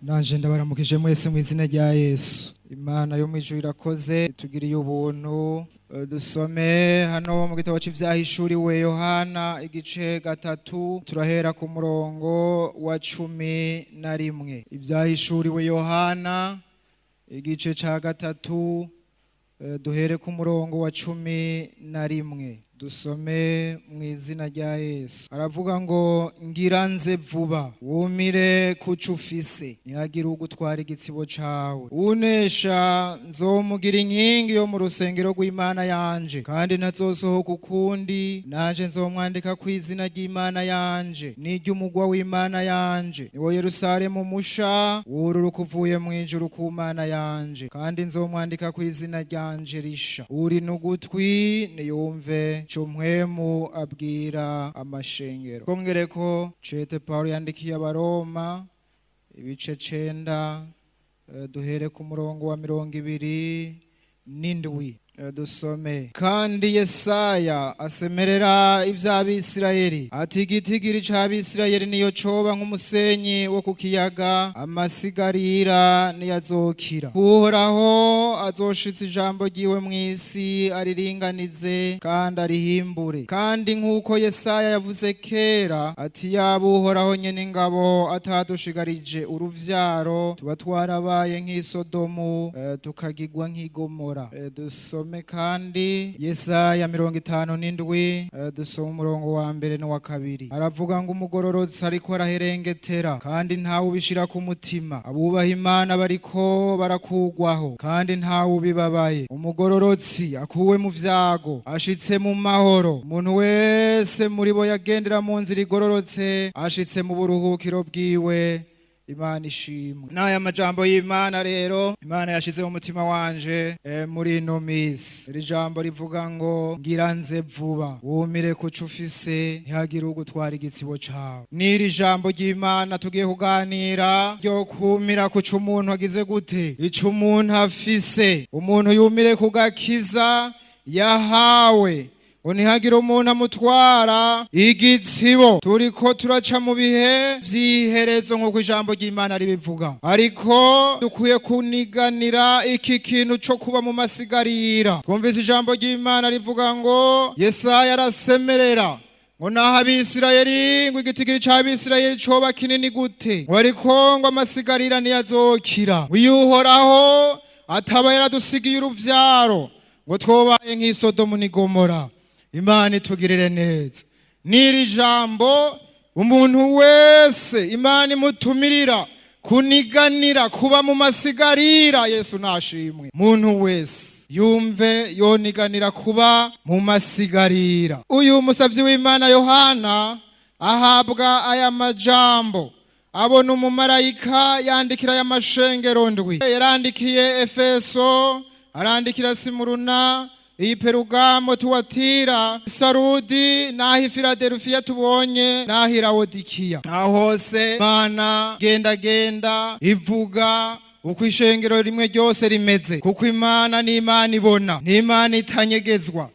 Nanje ndabaramukije mwese mu izina rya Yesu. Imana yo mu ijuru irakoze, itugiriye ubuntu. Dusome hano mu gitabo cy'ivyahishuriwe Yohana igice 3, turahera ku murongo wa 11. Ivyahishuriwe Yohana igice ca 3, duhere ku murongo wa 11. Dusome mu izina rya Yesu. Aravuga ngo: "Ngira nze vuba, wumire kuco ufise, ntihagire ugutwara igitsibo cawe. Unesha nzomugira inkingi yo mu rusengero rw'Imana yanje, kandi ntazosohoka ukundi. Nanje nzomwandika ku izina ry'Imana yanje n'iry'umugwa w'Imana yanje, niwo Yerusalemu musha wururuka uvuye mu ijuru ku Mana yanje, kandi nzomwandika ku izina ryanje risha. Uri n'ugutwi niyumve ico Mpwemu abwira amashengero." Kongereko cete Paulo yandikiye Abaroma ibice 9, duhere ku murongo wa 27. Dusome kandi Yesaya asemerera ivy'Abisirayeli ati: "Igitigiri c'Abisirayeli niyo coba nk'umusenyi wo ku kiyaga, amasigarira niyazokira. Uhoraho azoshitsa ijambo ryiwe mw'isi, ariringanize kandi arihimbure." Kandi nk'uko Yesaya yavuze kera ati: "Yaba Uhoraho nyene ingabo atadushigarije uruvyaro, tuba twarabaye nk'isodomu, tukagigwa nk'igomora." Dusome kandi Yesaya 57, dusome umurongo wa mbere n'uwa kabiri. Aravuga ngo: "Umugororotsi ariko araherengetera, kandi ntawe ubishira ku mutima. Abubaha Imana bariko barakugwaho, kandi ntawe ubibabaye. Umugororotsi akuwe mu vyago, ashitse mu mahoro. Umuntu wese muri bo yagendera mu nzira igororotse, ashitse mu buruhukiro bwiwe." Imana ishimwe. N'aya majambo y'Imana rero Imana yashize mu mutima wanje muri ino misi, iri jambo rivuga ngo: "Ngira nze vuba, wumire kuco ufise, ntihagire ugutwara igitsibo cawe." N'iri jambo ry'Imana tugiye kuganira ryo kumira kuco umuntu agize gute, ico umuntu afise. Umuntu yumire ku gakiza yahawe, ngo ntihagire umuntu amutwara igitsibo. Turiko turaca mu bihe vy'iherezo nk'uko ijambo ry'Imana ribivuga, ariko dukwiye kuniganira iki kintu co kuba mu masigarira. Twumvise ijambo ry'Imana rivuga ngo Yesaya arasemerera ngo naho Abisirayeli, ngo igitigiri c'Abisirayeli coba kinini gute, ngo ariko ngo amasigarira ntiyazokira. Ngo iyo Uhoraho ataba yaradusigiye uruvyaro, ngo twobaye nk'isodomu n'Igomora. Imana itugirire neza. N'iri jambo umuntu wese Imana imutumirira kuniganira kuba mu masigarira. Yesu nashimwe. Muntu wese yumve yoniganira kuba mu masigarira. Uyu musavyi w'Imana Yohana ahabwa aya majambo, abona umumarayika yandikira aya mashengero ndwi. Yarandikiye Efeso, arandikira Simuruna, iyi Perugamo, Tuwatira, Sarudi, n'aho i Filadelfiya tubonye, n'aho i Lawodikiya. Aho hose Imana genda genda ivuga uko ishengero rimwe ryose rimeze, kuko Imana ni Imana ibona, ni Imana itanyegezwa,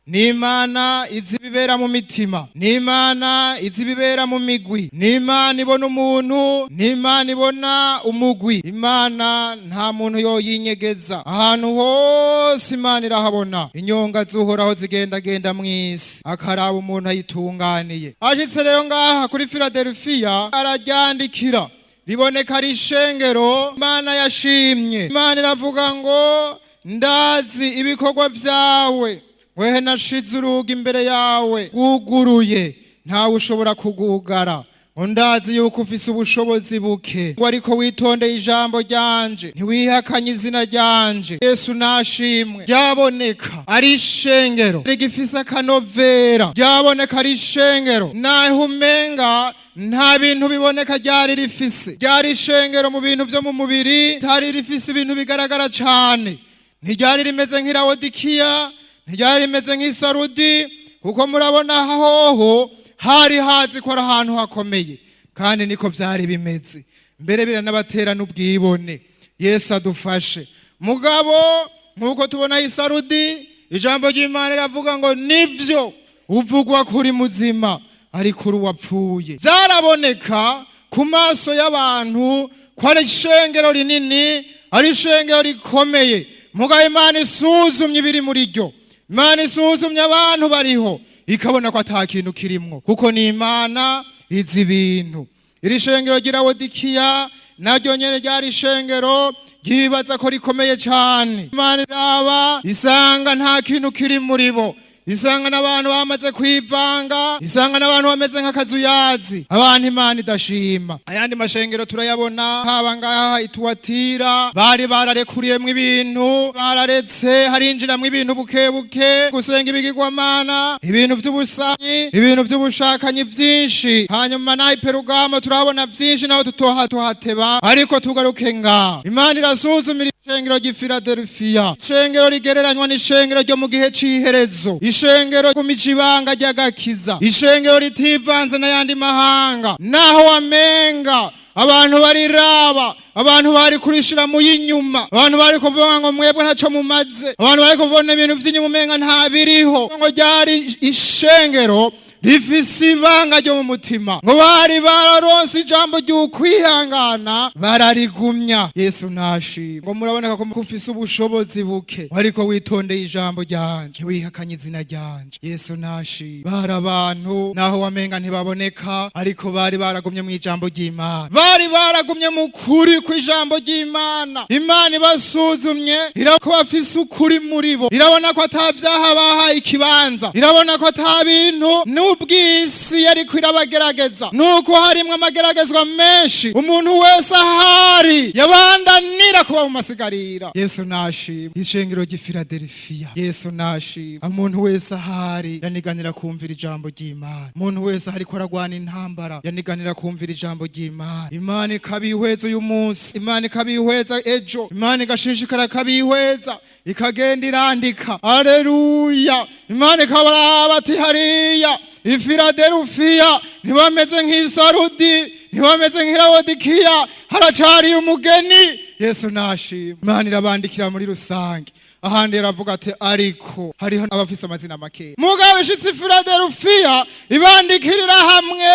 ni Imana izi ibibera mu mitima, ni Imana izi ibibera mu migwi, ni Imana ibona umuntu, ni Imana ibona umugwi. Imana nta muntu yoyinyegeza. Ahantu hose Imana irahabona. Inyonga z'Uhoraho zigendagenda mw'isi, akaraba umuntu ayitunganiye. Ashitse rero ngaha kuri Filadelfiya, araryandikira. Riboneka ari ishengero Imana yashimye. Imana iravuga ngo: "Ndazi ibikorwa byawe, wehe nashize urugi imbere yawe rwuguruye, ntawe ushobora kugugara. Ngo ndazi yuko ufise ubushobozi buke, ngo ariko witondeye ijambo ryanje, ntiwihakanye izina ryanje." Yesu nashimwe. Ryaboneka ari ishengero rigifise akanovera, ryaboneka ari ishengero naho umenga nta bintu biboneka ryari rifise. Ryari ishengero mu bintu vyo mu mubiri tari rifise ibintu bigaragara cane. Ntiryari rimeze nk'irawodikiya, ntiryari rimeze nk'isarudi, kuko murabona hoho hari hazi ko ari ahantu hakomeye, kandi niko byari bimeze. Mbere biranabatera n'ubwibone. Yesu adufashe. Mugabo nk'uko tubona isarudi, ijambo ry'Imana riravuga ngo: "Nivyo, uvugwa kuri muzima, ariko uri wapfuye." Byaraboneka ku maso y'abantu ko ari ishengero rinini, ari ishengero rikomeye. Mugabo Imana isuzumye ibiri muri ryo, Imana isuzumye abantu bariho, ikabona ko ata kintu kirimwo, kuko ni Imana izi ibintu. Iri shengero ry'i Lawodikiya naryo nyene ryari ishengero ryibaza ko rikomeye cyane. Imana iraba isanga nta kintu kiri muri bo, isanga n'abantu bamaze kwivanga, isanga n'abantu bameze nk'akazuyazi, abantu Imana idashima. Ayandi mashengero turayabona, haba ngaha i Tuwatira bari bararekuriyemwo ibintu, bararetse harinjiramwo ibintu buke buke, gusenga ibigirwamana, ibintu vy'ubusamyi, ibintu vy'ubushakanyi vyinshi. Hanyuma naho i Perugamo turabona vyinshi, naho tutoha tuhateba, ariko tugaruke ngaha. Imana irasuzumira ishengero ry'i Filadelfiya, ishengero rigereranywa n'ishengero ryo mu gihe c'iherezo, ishengero gumije ibanga ry'agakiza, ishengero ritivanze n'ayandi mahanga. Naho wamenga abantu bariraba, abantu bari kurishira mu y'inyuma, abantu bari kuvuga ngo mwebwe ntaco mumaze, abantu bari kubona ibintu vy'inyuma umenga nta biriho, ngo ryari ishengero rifise ibanga ryo mu mutima, ngo bari bararonse ijambo ry'ukwihangana bararigumya. Yesu nashimwe. Ngo muraboneka ko mufise ubushobozi buke, ariko witondeye ijambo ryanje, wihakanye izina ryanje. Yesu nashimwe. Bari abantu naho wamenga ntibaboneka, ariko bari baragumye mu ijambo ry'Imana, bari baragumye mu kuri kw'ijambo ry'Imana. Imana ibasuzumye irabona ko bafise ukuri muri bo, irabona ko ata vyaha bahaye ikibanza, irabona ko ata bintu n'ubwisi yariko irabagerageza, nuko harimwo amageragezwa menshi. Umuntu wese ahari yabandanira kuba mu masigarira. Yesu nashimwe. Ishengero ry'i Filadelfiya, Yesu nashimwe. Umuntu wese ahari yaniganira kumvira ijambo ry'Imana, umuntu wese ariko aragwana intambara yaniganira kumvira ijambo ry'Imana. Imana ikabihweza uyu munsi, Imana ikabihweza ejo, Imana igashishikara ikabihweza, ikagenda irandika. Aleluya! Imana ikabaraba ati hariya i Filadelfiya ntibameze nk'Isarudi, ntibameze nk'Irawodikiya, haracariye umugeni. Yesu nashimwe. Imana irabandikira muri rusange. Ahandi yaravuga ati ariko hariho abafise amazina makeya. Mugabo ishitsi Filadelfiya ibandikirira hamwe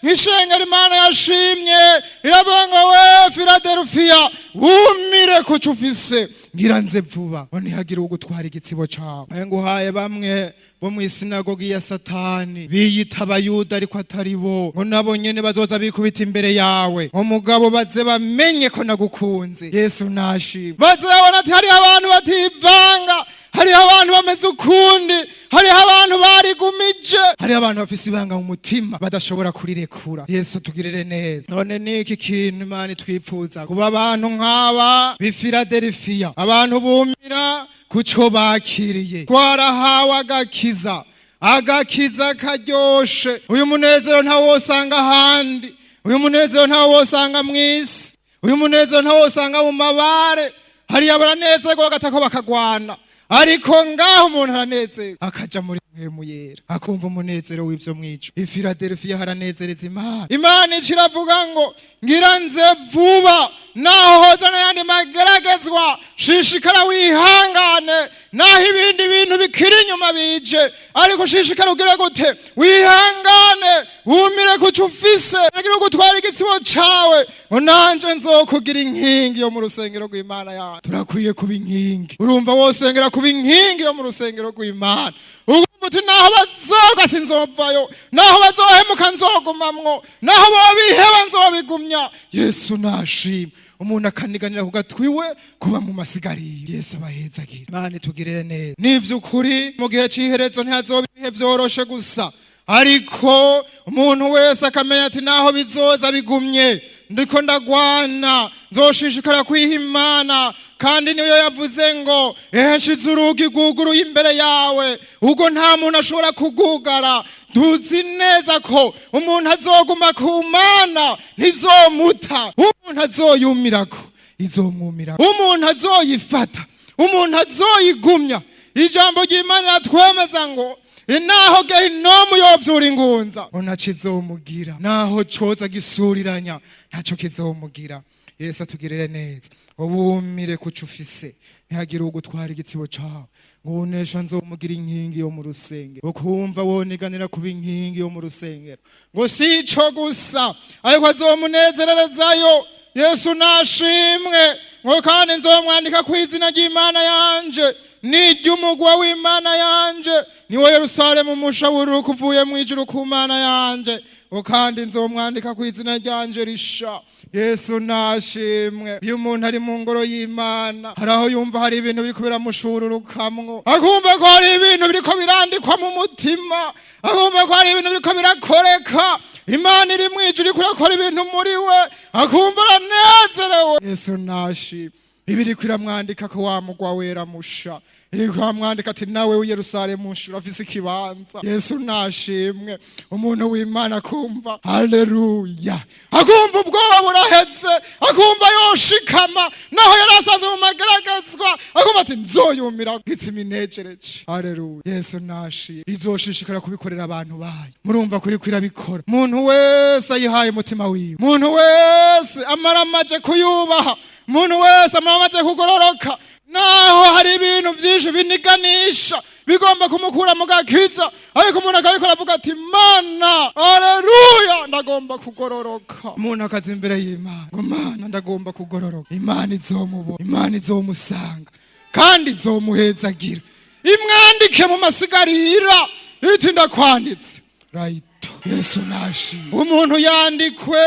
nk'ishengero Imana yashimye, iravuga ngo we Filadelfiya, wumire kuco ufise, ngira nze vuba, ngo ntihagire ugutwara igitsibo cawe. Nguhaye bamwe bo mw'isinagogi ya Satani biyita Abayuda ariko atari bo, ngo nabo nyene bazoza bikubita imbere yawe, umugabo baze bamenye ko nagukunze. Yesu nashimwe. Baze babona ati hariho abantu bativanga, hariho abantu bameze ukundi, hariho abantu barigumije, hariho abantu bafise ibanga mu mutima badashobora kurirekura. Yesu tugirire neza. None niki kintu Imana itwipfuza? Kuba abantu nk'aba b'i Filadelfiya, abantu bumira kuco bakiriye. Twarahawe agakiza, agakiza karyoshe. Uyu munezero ntawosanga ahandi, uyu munezero ntawosanga mw'isi, uyu munezero ntawosanga mu mabare. Hariya baranezerwa bagatako bakagwana, ariko ngaho umuntu aranezerwa akaja muri Mpwemu Yera, akumva umunezero w'ivyo mwico. I Filadelfiya haranezereza Imana. Imana ica iravuga ngo ngira nze vuba, naho hoza n'ayandi mageragezwa, shishikara wihangane, naho ibindi bintu bikiri inyuma bije, ariko shishikara ugire gute? Wihangane, wumire kuco ufise, agira ugutwara igitsibo cawe, ngo nanje nzokugira inkingi yo mu rusengero rw'Imana yawe. Turakwiye kuba inkingi. Urumva wosengera kuba inkingi yo mu rusengero rw'Imana, ugumva uti naho bazoga sinzovayo, naho bazohemuka nzogumamwo, naho bobiheba nzobigumya. Yesu nashima. Umuntu akaniganira ku gatwiwe kuba mu masigarira. Yesu abahezagira. Imana itugirire neza. Nivy'ukuri mu gihe c'iherezo ntihazoba ibihe vyoroshe gusa, ariko umuntu wese akamenya ati naho bizoza bigumye, ndiko ndagwana, nzoshishikara kwiha Imana. Kandi niyo yavuze ngo ehe nshize urugi rwuguruye imbere yawe, ubwo nta muntu ashobora kugugara. Tuzi neza ko umuntu azoguma ku Mana ntizomuta, umuntu azoyumirako izomwumira, umuntu azoyifata, umuntu azoyigumya. Ijambo ry'Imana riratwemeza ngo naho gehinomu yovyura ingunza, ngo ntaco izomugira, naho coza gisuriranya ntaco kizomugira. Yesu atugirire neza. Ubumire kuco ufise, ntihagire ugutwara igitsibo cawe. Ngo unesha nzomugira inkingi yo mu rusengero. Ukumva woniganira kuba inkingi yo mu rusengero, ngo si ico gusa, ariko azomunezererezayo. Yesu nashimwe. Ngo kandi nzomwandika ku izina ry'Imana yanje n'iry'umugwa w'Imana yanje, niwo Yerusalemu musha wururuka uvuye mu ijuru ku Mana yanje. Ngo kandi nzomwandika ku izina ryanje risha. Yesu nashimwe. Iyo umuntu ari mu ngoro y'Imana, hari aho yumva hari ibintu biriko biramushururukamwo, akumva ko hari ibintu biriko birandikwa mu mutima, akumva ko hari ibintu biriko birakoreka. Imana iri mu ijuru iriko irakora ibintu muri we, akumva aranezerewe. Yesu nashimwe. Ibiriko iramwandika ko wa mugwa wera musha, iriko iramwandika ati nawe w'i Yerusalemu musha urafise ikibanza. Yesu nashimwe. Umuntu w'Imana akumva haleluya, akumva ubwoba buraheze, akumva yoshikama naho yari asanzwe mu magaragazwa, akumva ati nzoyumira gitsima inejereje. Haleluya. Yesu nashimwe. Izoshishikara kubikorera abantu bayo. Murumva kuri kwirabikora muntu wese ayihaye umutima wiwe, muntu wese amara amaje kuyubaha, muntu wese amara amaje kugororoka. Naho hari ibintu byinshi biniganisha bigomba kumukura mu gakiza, ariko umuntu akariko aravuga ati Mana, aleluya, ndagomba kugororoka. Umuntu akaza imbere y'Imana ngo Mana, ndagomba kugororoka, Imana izomubona, Imana izomusanga kandi izomuhezagira, imwandike mu masigarira iti ndakwanditse rayito. Yesu nashimwe. Umuntu yandikwe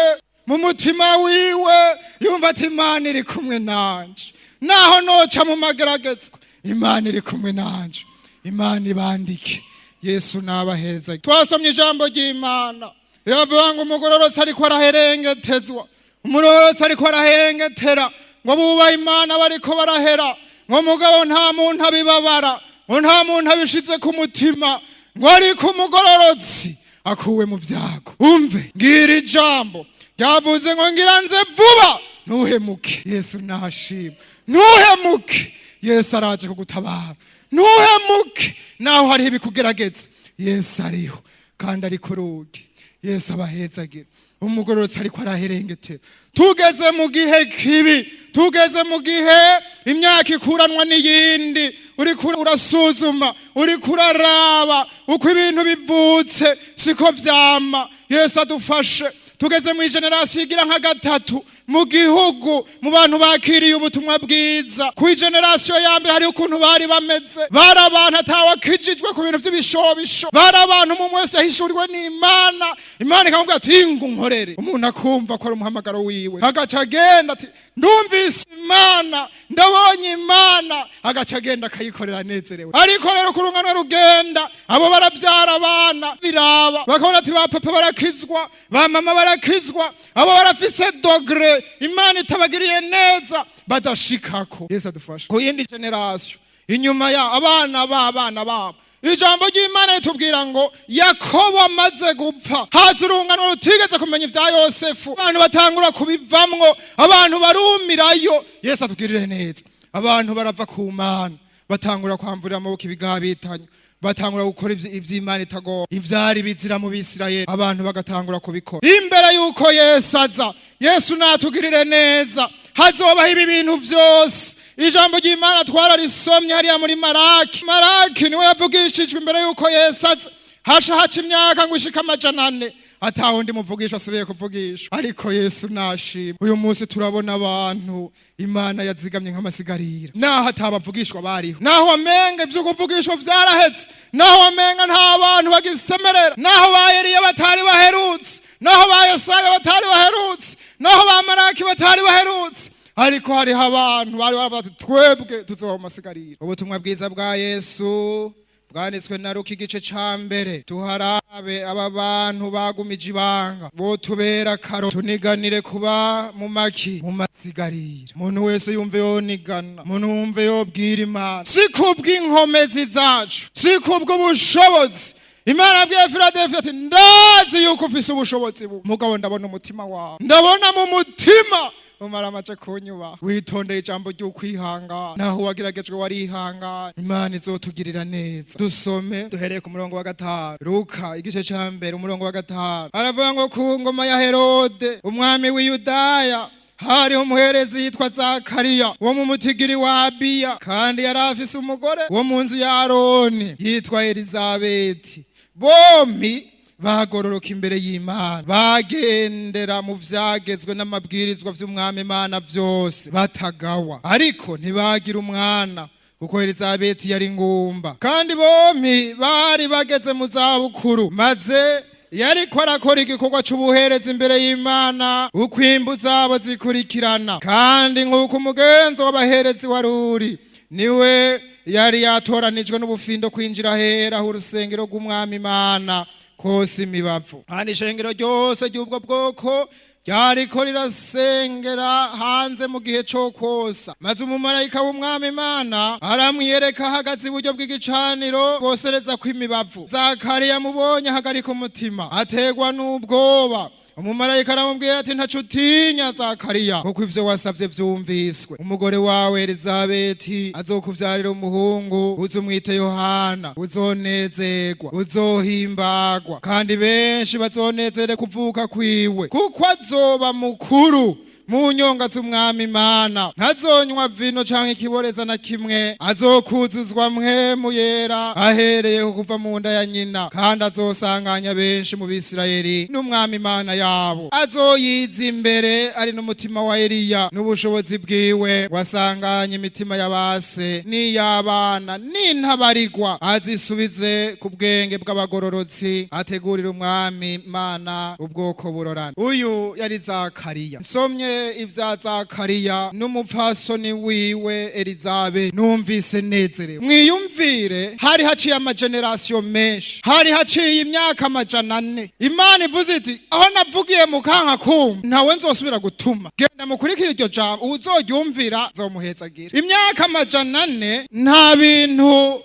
mu mutima wiwe, yumva ati Imana iri kumwe nanje, naho noca mu mageragezwa, Imana iri kumwe nanje. Imana ibandike. Yesu nabaheza. Twasomye ijambo ry'Imana riravuga ngo umugororotsi ariko araherengetezwa, umugororotsi ariko arahengetera, ngo bubaha Imana bariko barahera, ngo mugabo nta muntu abibabara, ngo nta muntu abishize ku mutima, ngo ariko umugororotsi akuwe mu byago. Umve, ngira ijambo ryavuze ngo ngira nze vuba, ntuhemuke. Yesu nashima. Ntuhemuke, Yesu araje kugutabara. Ntuhemuke naho hariho ibikugerageza, Yesu ariho kandi ari ku rugi. Yesu abahezagira. Umugororotsi ariko araherengetera. Tugeze mu gihe kibi, tugeze mu gihe imyaka ikuranwa n'iyindi. Uriko urasuzuma, uriko uraraba uko ibintu bivutse siko vyama. Yesu adufashe. Tugeze mu génération igira nka gatatu mu gihugu mu bantu bakiriye ubutumwa bwiza. Ku génération ya mbere hariho ukuntu bari bameze, bari abantu atawakijijwe ku bintu by'ibishobisho, bari abantu umwe wese yahishuriwe n'Imana, Imana ikamubwira ati ingu nkorere. Umuntu akumva ko ari umuhamagaro wiwe, agaca agenda ati ndumvise Imana, ndabonye Imana, agaca agenda akayikorera anezerewe. Ariko rero ku rungano rugenda, abo barabyara abana, biraba bakabona ati ba papa barakizwa, ba mama barakizwa, abo barafise degré Imana itabagiriye neza badashikako. Yesu adufashe. Ku yindi génération inyuma ya abana b'abana babo, ijambo ry'Imana ritubwira ngo Yakobo amaze gupfa, haza urungano rutigeze kumenya ibya Yosefu. Abantu batangura kubivamwo, abantu barumirayo. Yesu atugirire neza. Abantu barava ku Mana, batangura kwamvurira amaboko ibigabitanya, batangura gukora ivy'Imana itagomba, ivyari bizira mu Bisirayeli abantu bagatangura kubikora imbere yuko Yesu aza. Yesu natugirire neza. Hazobaho ibi bintu vyose. Ijambo ry'Imana twararisomye hariya muri Maraki. Maraki niwe yavugishijwe imbere yuko Yesu aza. Haca haca imyaka ngo ishike 400 ata wundi muvugishwa asubiye kuvugishwa. Ariko Yesu nashima, uyu munsi turabona abantu Imana yazigamye nk'amasigarira, naho atabavugishwa bariho, naho wamenga ivyo kuvugishwa vyarahetse, naho wamenga nta bantu bagisemerera, naho ba Eliya batari baherutse, naho ba Yesaya batari baherutse, naho ba Maraki batari baherutse, ariko hariho abantu bari baravuga ati twebwe tuzoba mu masigarira. Ubutumwa bwiza bwa Yesu bwanditswe na Luka igice ca mbere, tuharabe aba bantu bagumije ibanga botubera karo. Tuniganire kuba mu maki, mu masigarira. Umuntu wese yumve yonigana, umuntu wumve yobwira Imana, si kubw'inkomezi zacu, si kubw'ubushobozi. Imana yabwiye Filadelfiya ati ndazi yuko ufise ubushobozi bubi, mugabo ndabona umutima wawe, ndabona mu mutima umara amaje kunyuba, witondeye ijambo ry'ukwihangana, naho wageragejwe warihangana. Imana izotugirira neza. Dusome duhereye ku murongo wa 5. Luka igice ca mbere, umurongo wa 5, aravuga ngo ku ngoma ya Herode umwami w'Iyudaya, Hariho umuherezi yitwa Zakariya wo mu mutigiri wa Abiya, kandi yari afise umugore wo mu nzu ya Aroni yitwa Elizabeti. Bompi bagororoka imbere y'Imana, bagendera mu vyagezwe n'amabwirizwa vy'Umwami Imana vyose batagawa. Ariko ntibagira umwana, kuko Elizabeti yari ngumba, kandi bompi bari bageze mu zabukuru. Maze yariko arakora igikorwa c'ubuherezi imbere y'Imana uko imbu zabo zikurikirana, kandi nk'uko umugenzo w'abaherezi wari uri, niwe yari yatoranijwe n'ubufindo kwinjira hera h'urusengero rw'Umwami Imana kosa imibavu. Kandi ishengero ryose ry'ubwo bwoko ryariko rirasengera hanze mu gihe co kwosa. Maze umumarayika w'Umwami Imana aramwiyereka ahagaze iburyo bw'igicaniro bosereza kw'imibavu. Zakariya amubonye ahagarika umutima, ategwa n'ubwoba. Umumarayika aramubwira ati: "Ntaco utinya, Zakariya, kuko ivyo wasavye vyumviswe. Umugore wawe Elizabeti azokuvyarira umuhungu, uzumwite Yohana. Uzonezerwa, uzohimbagwa, kandi benshi bazonezere kuvuka kwiwe, kuko azoba mukuru mu nyonga z'Umwami Imana. Ntazonywa vino canke ikiboreza na kimwe, azokuzuzwa Mpwemu Yera ahereye ku kuva mu nda ya nyina, kandi azosanganya benshi mu Bisirayeli n'Umwami Imana yabo. Azoyiza imbere ari n'umutima wa Eliya n'ubushobozi bwiwe, wasanganye imitima y'abase n'iy'abana n'intabarigwa, azisubize ku bwenge bw'abagororotsi, ategurira Umwami Imana ubwoko burorana." Uyu yari Zakariya. Nsomye ibya Zakariya n'umupfasoni wiwe Elizabeth, numvise nezerewe. Mwiyumvire, hari haciye amagenerasiyo menshi, hari haciye imyaka 400. Imana ivuze iti: "Aho navugiye mukanka kumva, ntawe nzosubira gutuma. Genda mukurikire iryo jambo, uwuzoryumvira nzomuhezagira." Imyaka 400 nta bintu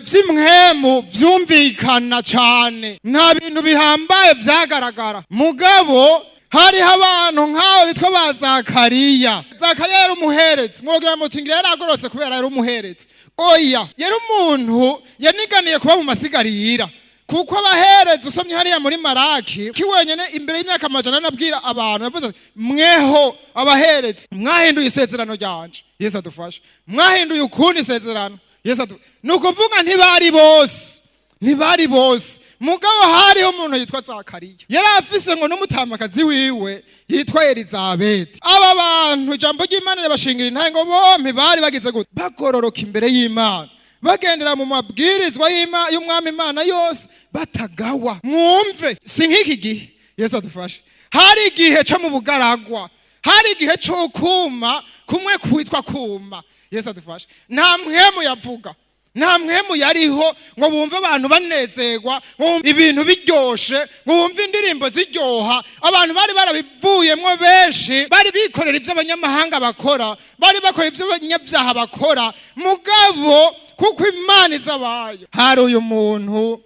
vy'impwemu vyumvikana cane, nta bintu bihambaye vyagaragara. Mugabo hariho abantu nk'abo bitwa ba Zakariya. Zakariya yari umuherezi. Mwogira muti: "Ngira yaragorotse kubera yari umuherezi." Oya, yari umuntu yaniganiye kuba mu masigarira, kuko abaherezi, usomye hariya muri Maraki, ki wenyene imbere y'imyaka 400 abwira abantu, yavuze ati: "Mweho abaherezi mwahinduye isezerano ryanje." Yesu adufashe. "Mwahinduye ukundi isezerano." Yesu adu ni ukuvuga ntibari bose, ntibari bose. Mugabo hariho umuntu yitwa Zakariya, yari afise ngo n'umutamakazi wiwe yitwa Elizabeti. Aba bantu ijambo ry'Imana ribashingira intahe ngo bompi bari bagize gute? Bagororoka imbere y'Imana, bagendera mu mabwirizwa y'Umwami Imana yose batagawa. Mwumve, si nk'iki gihe. Yesu adufashe. Hari igihe co mu bugaragwa, hari igihe co kuma kumwe kwitwa kuma. Yesu adufashe. Nta mpwemu yavuga, nta mpwemu yariho ngo bumve abantu banezerwa, ngo bumve ibintu biryoshe, ngo bumve indirimbo ziryoha. Abantu bari barabivuyemwo benshi, bari bikorera ibyo abanyamahanga bakora, bari bakora ibyo abanyabyaha bakora. Mugabo kuko Imana izabayo, hari uyu muntu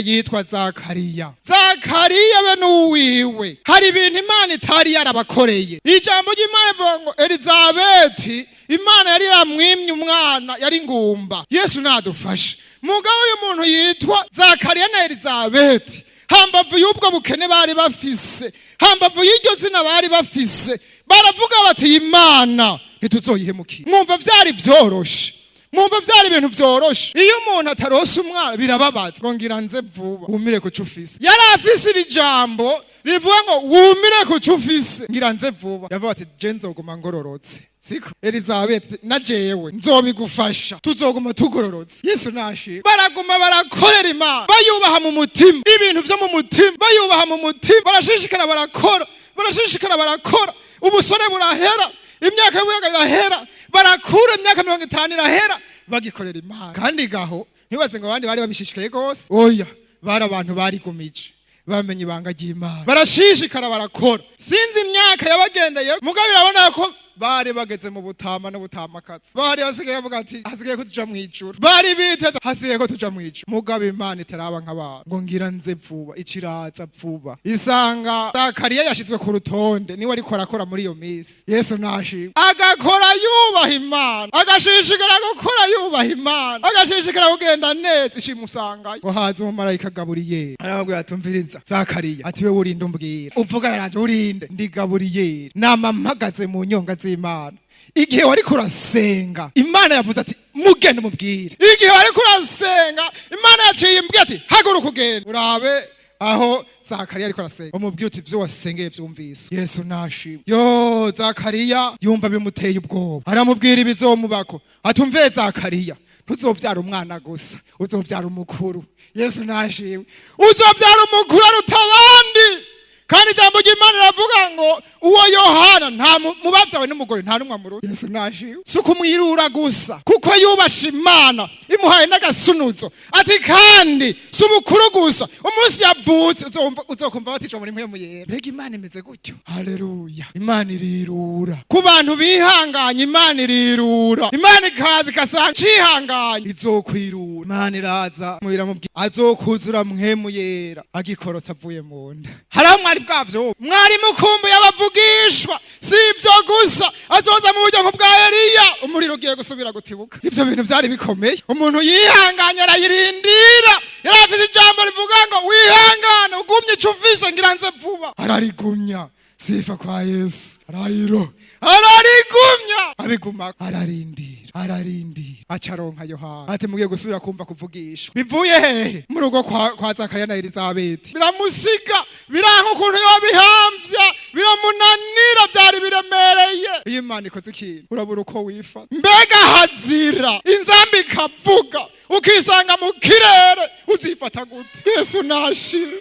yitwa Zakariya. Zakariya be n'uwiwe, hari ibintu Imana itari yarabakoreye. Ijambo ry'Imana rivuga ngo Elizabeti Imana yari yaramwimye umwana, yari ngumba. Yesu nadufashe. Mugabo uyu muntu yitwa Zakariya na Elizabeti, hambavu y'ubwo bukene bari bafise, hambavu y'iryo zina bari bafise, baravuga bati: "Imana ntituzoyihemukira." Mwumva vyari vyoroshe? Mwumva vyari ibintu vyoroshe? Iyo umuntu atarose umwana birababaza, ngo ngira nze vuba. Wumire ku ufise. Yari afise iri jambo rivuga ngo wumire ku ufise. Ngira nze vuba. Yavuga ati: "Je nzoguma ngororotse." Siko Elizabeth? Na jewe nzobigufasha, tuzoguma tugororotse. Yesu nashimwe. Baraguma barakorera Imana, bayubaha mu mutima, ibintu vyo mu mutima, bayubaha mu mutima. Barashishikara barakora, barashishikara barakora. Ubusore burahera, imyaka y'ubuyaga irahera, barakura, imyaka 50 irahera, bagikorera Imana. Kandi gaho ntibaze ngo abandi bari babishishikaye rwose. Oya, bari abantu barigumije, bamenye ibanga ry'Imana, barashishikara barakora. Sinzi imyaka yabagendeye, mugabo irabona ko Bari bageze mu butama n'ubutamakazi, bari basigaye bavuga ati hasigaye ko tuja mw'ijuru, bari biteze hasigaye ko tuja mw'ijuru. Mugabo Imana itaraba nk'abantu ngo ngira nze vuba, iciraza vuba. Isanga Zakariya yashizwe ku rutonde, niwe ariko arakora muri iyo minsi. Yesu nashimwe. Agakora yubaha Imana, agashishikara gukora yubaha Imana, agashishikara kugenda neza, ishimusangayo. Ngo haza umumarayika Gaburiyeli, arababwira ati umviriza Zakariya, ati wewe urinde umbwira uvugana nanje, urinde ndi Gaburiyeli, nama mpagaze mu nyonga z'Imana. Igihe wariko urasenga, Imana yavuze ati mugende mubwire. Igihe wariko urasenga, Imana yaciye imbwira ati haguruka ugende urabe aho Zakariya ariko arasenga, umubwire uti ivyo wasengeye vyumvise. Yesu nashimwe. Yo, Zakariya yumva bimuteye ubwoba, aramubwira ibizomubako, ati umve Zakariya, ntuzovyara umwana gusa, uzovyara umukuru. Yesu nashimwe. Uzovyara umukuru aruta abandi. Kandi ijambo ry'Imana riravuga ngo uwo Yohana nta mubavyawe n'umugore nta n'umwe amuruta. Yesu nashimwe. Si ukumwirura gusa, kuko yubasha Imana, imuhaye n'agasunuzo, ati kandi si umukuru gusa, umunsi yavutse uzokumva batishwa muri Mpwemu Yera. Mbega Imana imeze gutyo? Haleluya! Imana irirura ku bantu bihanganye. Imana irirura, Imana ikaza igasanga cihanganye, izokwirura. Imana iraza iramubwira azokuzura Mpwemu Yera agikorotse avuye mu nda. Hari aho mwari bwavyo, mwari mukumbuye abavugishwa. Si ibyo gusa, azoza mu buryo nk'ubwa Eliya, umuriro ugiye gusubira gutibuka. Ivyo bintu vyari bikomeye. Umuntu yihanganye arayirindira, yari afise ijambo rivuga ngo wihangane, ugumye ico ufise, ngira nze vuba. Ararigumya. Sifa kwa Yesu. Arayiro ararigumya, abiguma, ararindira, ararindira, acaronka Yohana. Ati mugiye gusubira kumva kuvugishwa bivuye hehe? Mu rugo kwa Zakariya na Elizabeti. Biramusiga, biranka ukuntu yobihamvya, biramunanira, byari biremereye. Iyo Imana ikoze ikintu, urabura uko wifata. Mbega hazira inzambi ikavuga, ukisanga mu kirere, uzifata gute? Yesu nashira.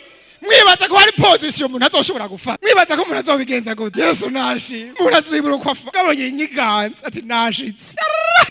Mwibaza ko hari position umuntu azoshobora gufata? Mwibaza ko umuntu azobigenza gute? Yesu nashima. Umuntu azibura uko afa gabo yinyiganza ati nashitse,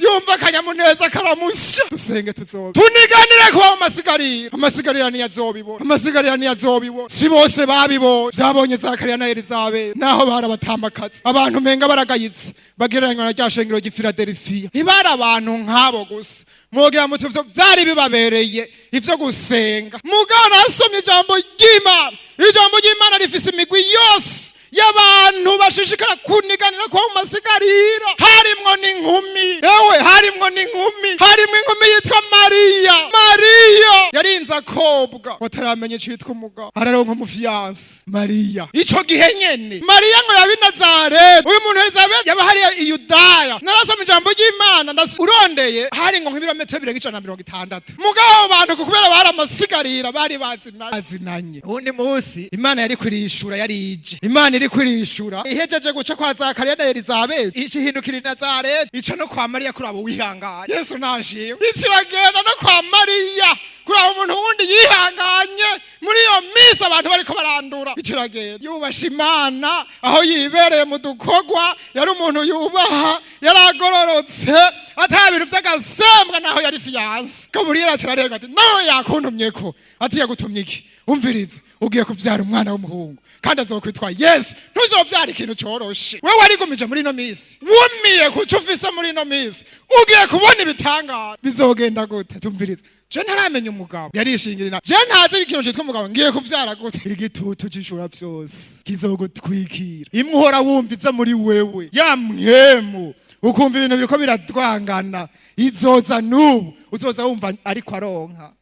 yumva akanyamuneza karamusha. Dusenge, tuzobe tuniganire kuba mu masigarira. Amasigarira niyo azobibona, amasigarira niyo azobibona. Si bose babibonye, vyabonye Zakariya na Elizabeth, naho barabatambakazi, abantu menga baragayitse, bagereranywa na rya shengero ry'i Filadelfiya. Ntibari abantu nk'abo gusa, mwogira muti ivyo vyari bibabereye ivyo gusenga. Mugabo nasomye ijambo ry'Imana, ijambo ry'Imana rifise imigwi yose y'abantu bashishikara kuniganira kuba mu masigarira. Harimwo n'inkumi, ewe, harimwo n'inkumi, harimwo inkumi yitwa Mariya. Mariya yarinze akobwa bataramenya icitwa umugabo, araronka umu fiancé. Mariya ico gihe nyene, Mariya ngo yaba i Nazareti, uyu muntu Elizabeth yaba hariya i Yudaya. Narasoma ijambo ry'Imana, urondeye hari ngo nk'ibirometero birenga 160. Mugabo abo bantu kubera bari amasigarira, bari bazinanye. Uwundi munsi Imana yari kwirishura, yari ije, Imana iri kwirishura, ihejeje guca kwa Zakariya na Elizabeth, icihindukira i Nazareti, ica no kwa Mariya kuri abo wihanganye. Yesu nashimwe. Ikiragenda no kwa Mariya kuri abo umuntu wundi yihanganye muri iyo minsi abantu bariko barandura. Ikiragenda yubasha Imana aho yibereye mu dukorwa, yari umuntu yubaha, yaragororotse, ata bintu vy'agasembwa, naho yari fiancé. Gaburiyeli acararega ati nawe yakuntumye ko, ati yagutumye iki? Umviriza, ugiye kuvyara umwana w'umuhungu kandi azokwitwa Yesu. Ntuzovyara ikintu coroshe. Wewe warigumije muri ino minsi, wumiye kuco ufise muri ino minsi, ugiye kubona ibitangaza. Bizogenda gute? Tumviriza, je ntaramenya umugabo, yarishingirira, je ntazi ikintu citwa umugabo, ngiye kuvyara gute? Igitutu c'ishura vyose kizogutwikira, imwe uhora wumva iza muri wewe, ya mpwemu, ukumva ibintu biriko biradwangana, izoza n'ubu uzoza wumva ariko aronka.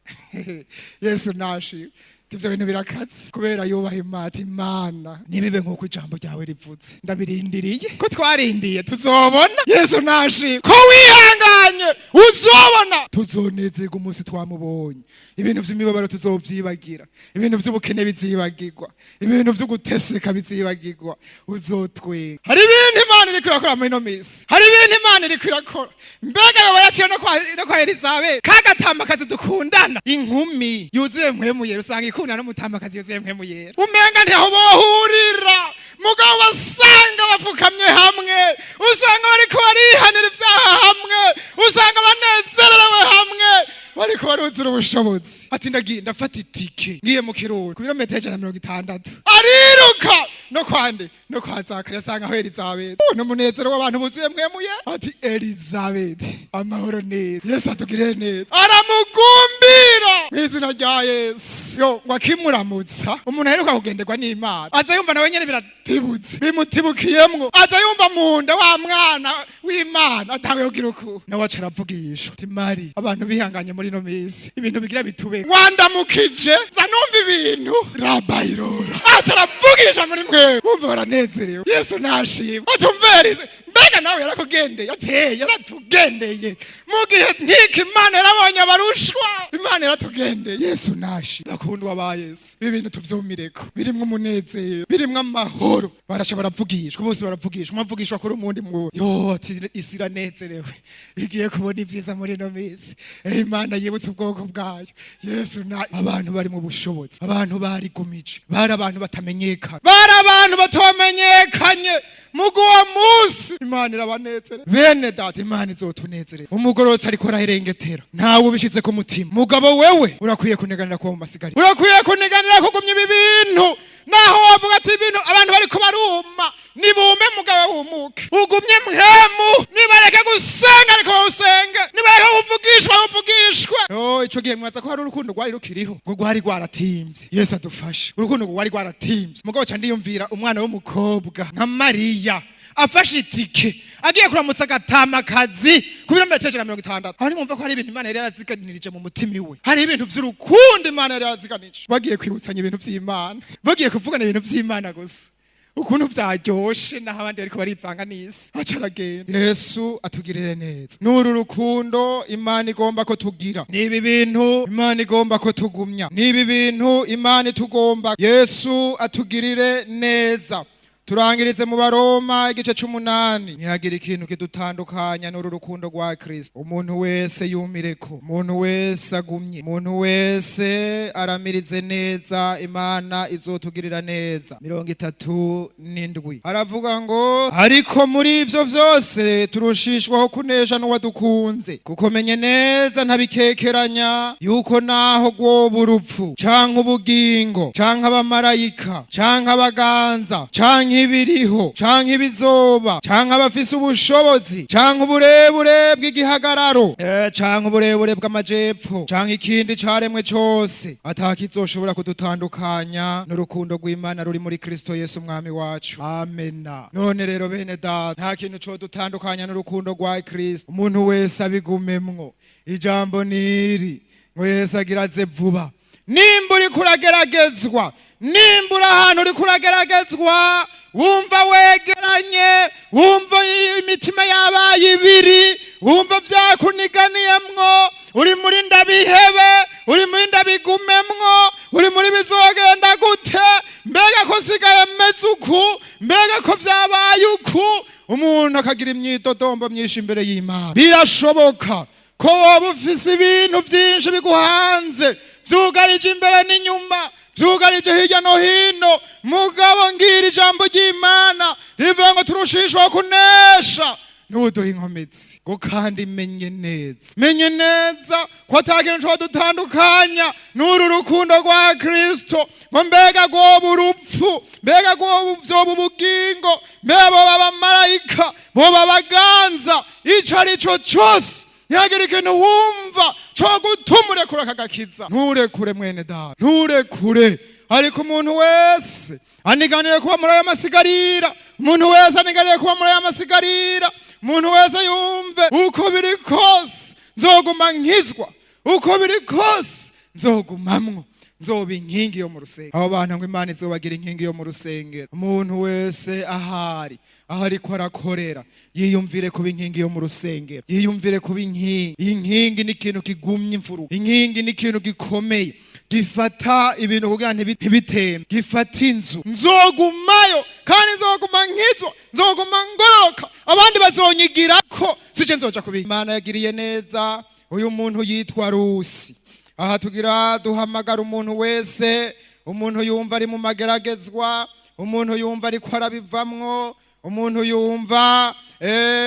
Yesu nashimwe. Ivyo bintu birakaze kubera yubaha Imana. Ati Imana, ntibibe nk'uko ijambo ryawe rivuze, ndabirindiriye. Ko twarindiye, tuzobona. Yesu nashimwe. Ko wihanganye, uzobona, tuzonezerwa umunsi twamubonye. Ibintu vy'imibabaro tuzovyibagira, ibintu vy'ubukene bizibagirwa, ibintu vyo guteseka bizibagirwa, uzotwenga. Hari ibintu Imana iriko irakora muri ino minsi, hari ibintu Imana iriko irakora. Mbega yoba yaciye no kwa Elizabeth, kagatambakazi dukundana, inkumi yuzuye Mpwemu Yera? Usanga ikundana n'umutambakazi yuzuye Mpwemu Yera, umenga ntiho bohurira, mugabo basanga bapfukamye hamwe, usanga bariko barihanira ibyaha hamwe, usanga banezerewe hamwe, bariko baruzura. Aruzura ubushobozi. Ati ndagiye, ndafata itike, ngiye mu Kirundo ku birometero 160. Ariruka no kwande no kwa Zakariya, asanga aho Elizabeth. N'umunezero w'abantu buzuye mwemuye. Ati Elizabeth, amahoro neza, Yesu atugirire neza. Aramugumbira mu izina rya Yesu. Yo, ngo akimuramutsa, umuntu aheruka kugenderwa n'Imana aza yumva nawe nyene biratibutse, bimutibukiyemwo, aza yumva mu nda wa mwana w'Imana atanguye kugira uku. Nawe aca aravugishwa, ati Mari, abantu bihanganye muri ino minsi, ibintu bigira bitube. Wandamukije nza numva ibintu rabayirora. Aca aravugisha muri mwe, bumva baranezerewe. Yesu nashimwe. Atumverize, mbega nawe yarakugendeye? Ateye yaratugendeye mu gihe nk'iki. Imana yarabonye abarushwa, Imana yaratugendeye. Yesu nashi. Bakundwa ba Yesu, ibi bintu tuvyumireko, birimwo umunezero, birimwo amahoro. Barasha baravugishwa bose, baravugishwa, umwe avugishwa kuri umundi mu yo. Ati isi iranezerewe, igiye kubona ibyiza muri ino minsi. Imana yibutse ubwoko bwayo. Yesu na abantu bari mu bushobozi, abantu barigumije, bari abantu batamenyekana, bari abantu batamenyekanye. Mugu uwo munsi Imana irabanezere. Bene data, Imana izotunezere. Umugororotsi ariko araherengetera, ntawe ubishize ku mutima. Mugabo wewe urakwiye kuneganira kuba mu masigari, urakwiye kuneganira kugumya ibi bintu. Naho wavuga ati ibintu abantu bariko baruma, nibume, mugabo wumuke, ugumye mpemu. Nibareke gusenga, ariko wowe usenge. Nibareke kuvugishwa, uvugishwe. Oh, ico gihe mwaza ko hari urukundo rwari rukiriho, ngo rwari rwaratimvye. Yesu adufashe. Urukundo rwari rwaratimvye. Mugabo ca ndiyumvira umwana w'umukobwa nka Mariya afashe itike agiye kuramutsa agatamakazi ku birometero 160. Aho nimwumva ko hari ibintu Imana yari yaraziganirije mu mutima iwe, hari ibintu vy'urukundo Imana yari yaraziganije. Bagiye kwibutsanya ibintu vy'Imana, bagiye kuvugana ibintu vy'Imana gusa, ukuntu vyaryoshe, naho abandi bariko barivanga n'isi. Aca aragenda. Yesu atugirire neza. N'uru rukundo Imana igomba ko tugira, nibi bintu Imana igomba ko tugumya, nibi bintu Imana itugomba. Yesu atugirire neza. Turangirize mu Baroma igice c'umunani. Ntihagire ikintu kidutandukanya n'uru rukundo rwa Kristo. Umuntu wese yumireko, umuntu wese agumye, umuntu wese aramirize neza, Imana izotugirira neza. 37 aravuga ngo: ariko muri ivyo vyose turushishwaho kunesha n'uwadukunze, kuko menye neza ntabikekeranya yuko naho rwoba urupfu, canke ubugingo, canke abamarayika, canke abaganza, canke ibiriho, canke ibizoba, canke abafise ubushobozi, canke uburebure bw'igihagararo, canke uburebure bw'amajepfo, canke ikindi caremwe cose, atakizoshobora kudutandukanya n'urukundo rw'Imana ruri muri Kristo Yesu umwami wacu. Amena. None rero bene data, nta kintu codutandukanya n'urukundo rwa Kristo. Umuntu wese abigumemwo. Ijambo niri ngo Yesu agira aze vuba. Nimba uriko urageragezwa, nimba uri ahantu uriko urageragezwa, wumva wegeranye, wumva imitima yabaye ibiri, wumva byakuniganiyemwo, uri muri ndabihebe, uri muri ndabigumemwo, uri muri bizogenda gute, mbega ko sigaye meze uku, mbega ko vyabaye uku, umuntu akagira imyidodombo myinshi imbere y'Imana. Birashoboka ko woba ufise ibintu byinshi biguhanze, vyugarije imbere n'inyuma, vyugarije hirya no hino. Mugabo ngira ijambo ry'Imana rivuga ngo turushishwa kunesha n'uduha inkomezi. Ngo kandi menye neza, menye neza ko ata kintu dutandukanya n'uru rukundo rwa Kristo. Ngo mbega rwoba urupfu, mbega rwoba vyoba ubugingo, mbega boba abamarayika, boba abaganza, ico ari cyo cyose, ntihagire ikintu wumva co gutuma urekura aka gakiza. Nturekure, mwene data, nturekure. Ariko umuntu wese aniganiye kuba muri aya masigarira, umuntu wese aniganiye kuba muri aya masigarira, umuntu wese yumve uko biri kose nzoguma nkizwa, uko biri kose nzogumamwo, nzoba inkingi yo mu rusengero. Abo bantu ngo Imana izobagira inkingi yo mu rusengero. Umuntu wese ahari, aho ariko arakorera, yiyumvire kuba inkingi yo mu rusengero, yiyumvire kuba inkingi. Inkingi ni ikintu kigumye imfuruka, inkingi ni ikintu gikomeye gifata ibintu kugira ntibitembe, gifata inzu. Nzogumayo kandi nzoguma nkizwa, nzoguma ngororoka, abandi bazonyigirako, sije nzoja kubi. Imana yagiriye neza uyu muntu yitwa Rusi. Aha tugira duhamagara umuntu wese, umuntu yumva ari mu mageragezwa, umuntu yumva ariko arabivamwo, umuntu yumva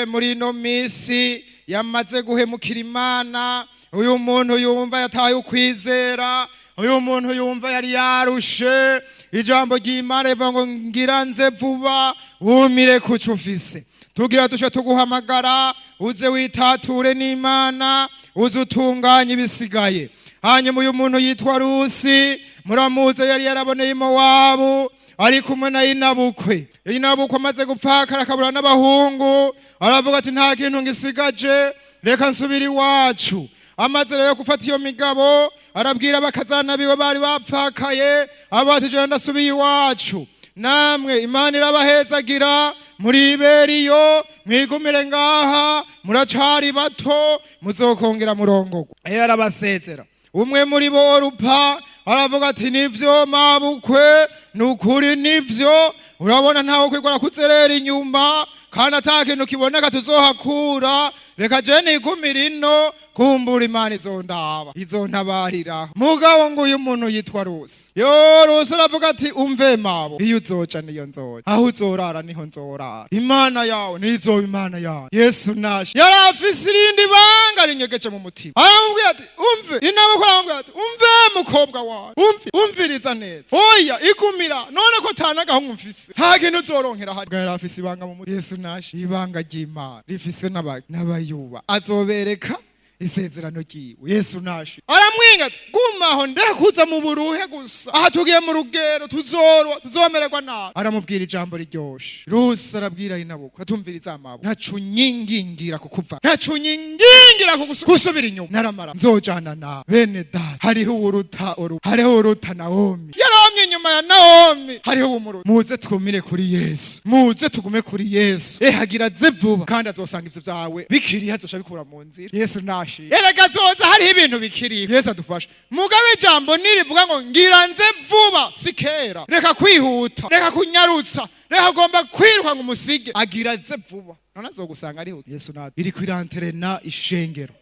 muri ino minsi yamaze guhemukira Imana, Uyu muntu yumva yataye ukwizera, uyu muntu yumva yari yarushe, ijambo ry'Imana rivuga ngo ngira nze vuba, wumire kuco ufise. Tugira dushe tuguhamagara, uze witature n'Imana, uze utunganye ibisigaye. Hanyuma uyu muntu yitwa Rusi, muramuze, yari yaraboneye Imowabu ari kumwe na inabukwe. Inabukwe amaze gupfakara akabura n'abahungu, aravuga ati nta kintu ngisigaje, reka nsubire iwacu. Amaze rero gufata iyo migabo, arabwira abakazana biwe bari bapfakaye, aba ati jewe ndasubiye iwacu, namwe Imana irabahezagira, muriberiyo, mwigumire ngaha, muracari bato, muzokongera murongogwa. Iyo arabasezera, umwe muri bo Orupa aravuga ati nivyo mabukwe, nukuri nivyo, urabona ntawe kwigora kuzerera inyuma kandi ata kintu kiboneka tuzohakura, reka je nigumire ino, kumbura Imana izondaba, izontabarira. Mugabo ngo uyu muntu yitwa Rusi, yo Rusi aravuga ati umve mabo, iyo uzoca niyo nzoca, aho uzorara niho nzorara, Imana yawe nizoba Imana yawe. Yesu nashe yari afise irindi banga rinyegeje mu mutima. Aramubwira ati umve inabukwe, aramubwira ati umve mukobwa wawe, umve, umviriza neza, oya igumira, none ko tanagahungu mfise, nta kintu uzoronkera hari. Yari afise ibanga mu mutima. Yesu nashe, ibanga ry'Imana rifiswe n'abayuba, azobereka isezerano ryiwe. Yesu nashe aramwinga ati gumaho, ndekuza mu buruhe gusa, aha tugiye mu rugero, tuzorwa, tuzomererwa nabi. Aramubwira ijambo riryoshe. Rusi arabwira inabukwe atumviriza amabo, ntacu nyingingira kukuva, ntacu nyingingira gusubira inyuma, naramara nzojana nawe. Bene data, hariho uwuruta oru, hariho uwuruta Nawomi, yaramye inyuma ya Nawomi, hariho uwumuruta. Muze twumire kuri Yesu, muze tugume kuri Yesu. Ehagira aze vuba kandi azosanga ivyo vyawe bikiriho, azosha bikura mu nzira. Yesu nashi, erega azoza hariho ibintu bikiriho. Yesu adufashe. Mugabe ijambo nirivuga ngo ngira nze vuba, si kera. Reka kwihuta, reka kunyarutsa, reka ugomba kwiruka ngo umusige. Agira aze vuba, none azogusanga ariho. Yesu natwe iriko iranterena ishengero,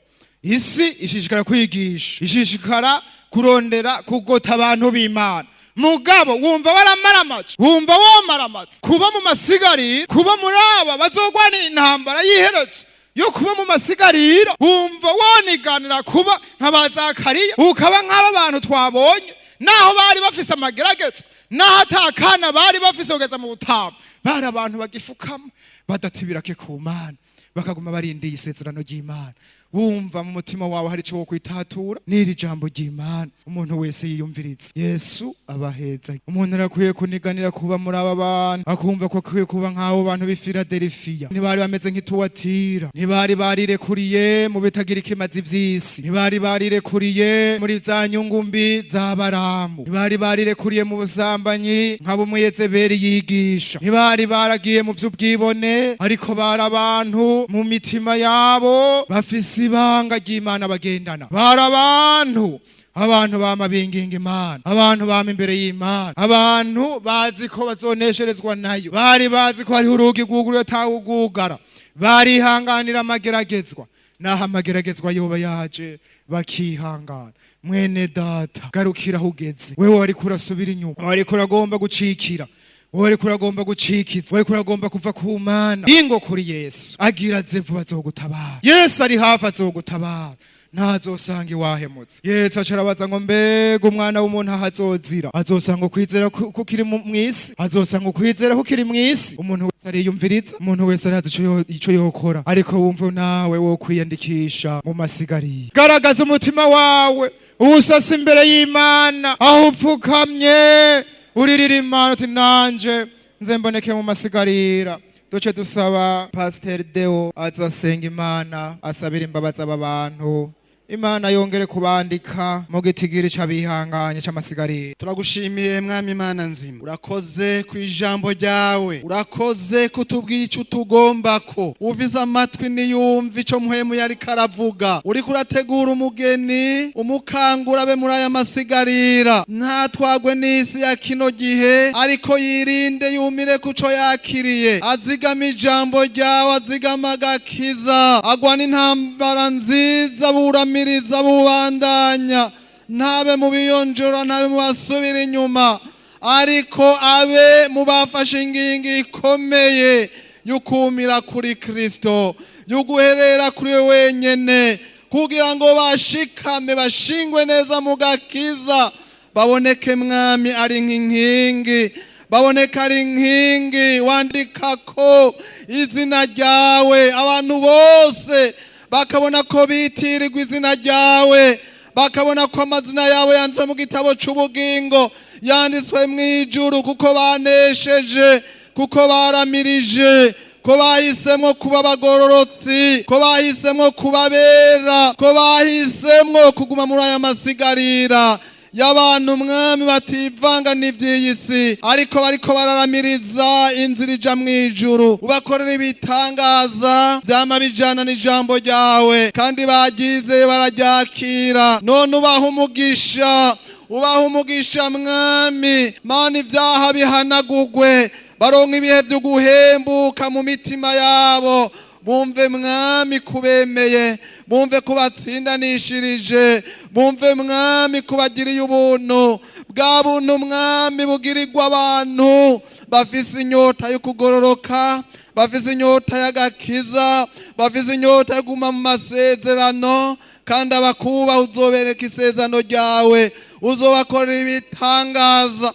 isi ishishikara kwigisha, ishishikara kurondera kugota abantu b'Imana. Mugabo wumva waramaramaje, wumva womaramaze kuba mu masigarira, kuba muri aba bazogwana intambara y'iherezo yo kuba mu masigarira, wumva woniganira kuba nka ba Zakariya, ukaba nk'aba bantu twabonye, naho bari bafise amageragezo, naho atakana bari bafise kugeza mu butama, bari abantu bagifukama badatibirake ku Mana, bakaguma barindiye isezerano ry'Imana. Wumva mu mutima wawe hari icyo wo kwitatura n'iri jambo ry'Imana, umuntu wese yiyumviriza. Yesu abaheza. Umuntu arakwiye kuniganira kuba muri aba bantu, akumva ko akwiye kuba nk'abo bantu b'i Filadelfiya. Ntibari bameze nk'ituwatira, ntibari barirekuriye mu bitagira ikimazi vy'isi, ntibari barirekuriye muri za nyungu mbi za Baramu, ntibari barirekuriye mu busambanyi nka bumwe Yezebeli yigisha, ntibari baragiye mu vy'ubwibone, ariko bari abantu mu mitima yabo bafise ibanga ry'Imana bagendana. Bari abantu bama binginga Imana, abantu bama imbere y'Imana, abantu bazi ko bazonesherezwa nayo, bari bazi ko hariho urugi rwuguruye atawugugara, barihanganira amageragezwa, naho amageragezwa yoba yaje bakihangana. Mwene data, garukira aho ugeze. Wewe wariko urasubira inyuma, wariko uragomba gucikira, wowe ariko uragomba gucikiza, wowe ariko uragomba kuva ku Mana, ingo kuri Yesu. Agira aze vuba, azogutabara. Yesu ari hafi, azogutabara, ntazosanga iwahemutse. Yesu aca arabaza ngo mbega umwana w'umuntu aho azozira azosanga ukwizera kukiri mw'isi? Azosanga ukwizera kukiri mw'isi? Umuntu wese ariyumviriza, umuntu wese arazi ico yokora, ariko wumva nawe wo kwiyandikisha mu masigariye. Garagaza umutima wawe uwusasa imbere y'Imana, aho upfukamye uririra Imana uti nanje nze mboneke mu masigarira. Duce dusaba Pasiteri Deo azasenga Imana, asabira imbabazi aba bantu, Imana yongere kubandika mu gitigiri c'abihanganye c'amasigarira. Turagushimiye Mwami Imana nzima, urakoze ku ijambo ryawe, urakoze kutubwira icyo utugombako. Uvize amatwi niyumva ico Mpwemu yariko aravuga. Uriko urategura umugeni, umukangura abe muri aya masigarira, ntatwagwe n'isi ya kino gihe, ariko yirinde, yumire kuco yakiriye, azigama ijambo ryawe, azigama agakiza, agwana intambara nziza, buramiriza, bubandanya, ntabe mu biyonjora, ntabe mu basubira inyuma, ariko abe mu bafashe ingingo ikomeye y'ukumira kuri Kristo, y'uguherera kuri we wenyene, Kugira ngo bashikame, bashingwe neza mu gakiza, baboneke, Mwami, ari nk'inkingi, baboneka ari inkingi wandika ko izina ryawe, abantu bose bakabona ko bitirirwa izina ryawe, bakabona ko amazina yawe yanditswe mu gitabo cy'ubugingo, yanditswe mu ijuru, kuko banesheje, kuko baramirije, ko bahisemo kuba abagororotsi, ko bahisemo kuba bera, ko bahisemo kuguma muri aya masigarira y'abantu, Mwami, bativanga n'iby'iyi si, ariko bariko bararamiriza inzira ija mu ijuru. Ubakorera ibitangaza byama bijana n'ijambo ryawe, kandi baryizeye bararyakira. None ubaha umugisha, ubaha umugisha, Mwami Mana. Ibyaha bihanagugwe, baronka ibihe byo guhembuka mu mitima yabo, bumve, Mwami, kubemeye, bumve kubatsindanishirije, bumve, Mwami, kubagiriye ubuntu bwa buntu, Mwami, bugirirwa abantu bafise inyota yo kugororoka, bafise inyota y'agakiza, bafise inyota yo kuguma mu masezerano. Kandi abakubaha uzobereka isezerano ryawe, uzobakorera ibitangaza,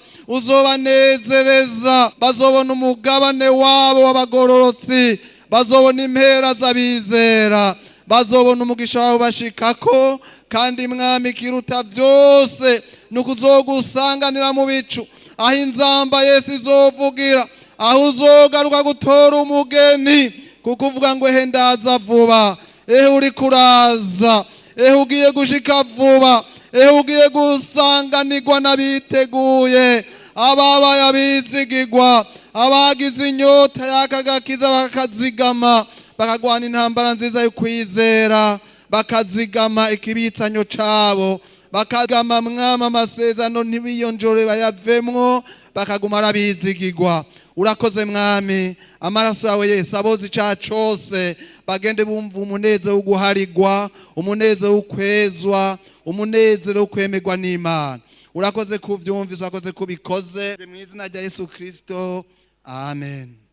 uzobanezereza, bazobona umugabane wabo w'abagororotsi, bazobona impera z'abizera, bazobona umugisha wawe bashikako. Kandi, Mwami, kiruta byose ni ukuzogusanganira mu bicu, aho inzamba Yesu izovugira, aho uzogaruka gutora umugeni, kuko uvuga ngo: "Ehe, ndaza vuba." Ehe, uri kuraza, ehe, ugiye gushika vuba, ehe, ugiye gusanganirwa n'abiteguye, ababaye abizigigwa, abagize inyota y'aka gakiza, bakazigama, bakagwana intambara nziza yo kwizera, bakazigama ikibitsanyo cabo, bakagama, Mwami, amasezerano, ntibiyonjore bayavemwo, bakaguma arabizigigwa. Urakoze, Mwami. Amaraso yawe Yesu aboza icaha cose. Bagende bumva umunezero wo guharigwa, umunezero wo kwezwa, umunezero wo kwemerwa n'Imana. Urakoze kuvyumvise, urakoze kubikoze, mu izina rya Yesu Kristo, amen.